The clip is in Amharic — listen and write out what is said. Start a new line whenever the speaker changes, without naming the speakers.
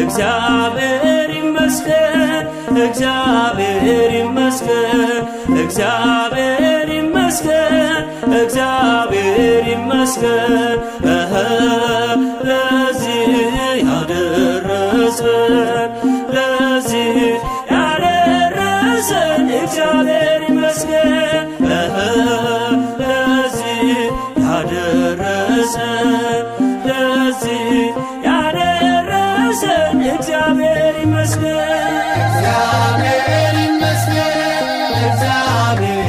እግዚአብሔር ይመስገን፣ እግዚአብሔር ይመስገን፣ እግዚአብሔር ይመስገን፣ እግዚአብሔር ይመስገን፣ እህ ለዚህ ያደረሰን፣ ለዚህ ያደረሰን እግዚአብሔር ይመስገን፣ እህ ለዚህ ያደረሰን፣ ለዚህ ያደረሰን እግዚአብሔር ይመስገን።
እግዚአብሔር ይመስገን፣ እግዚአብሔር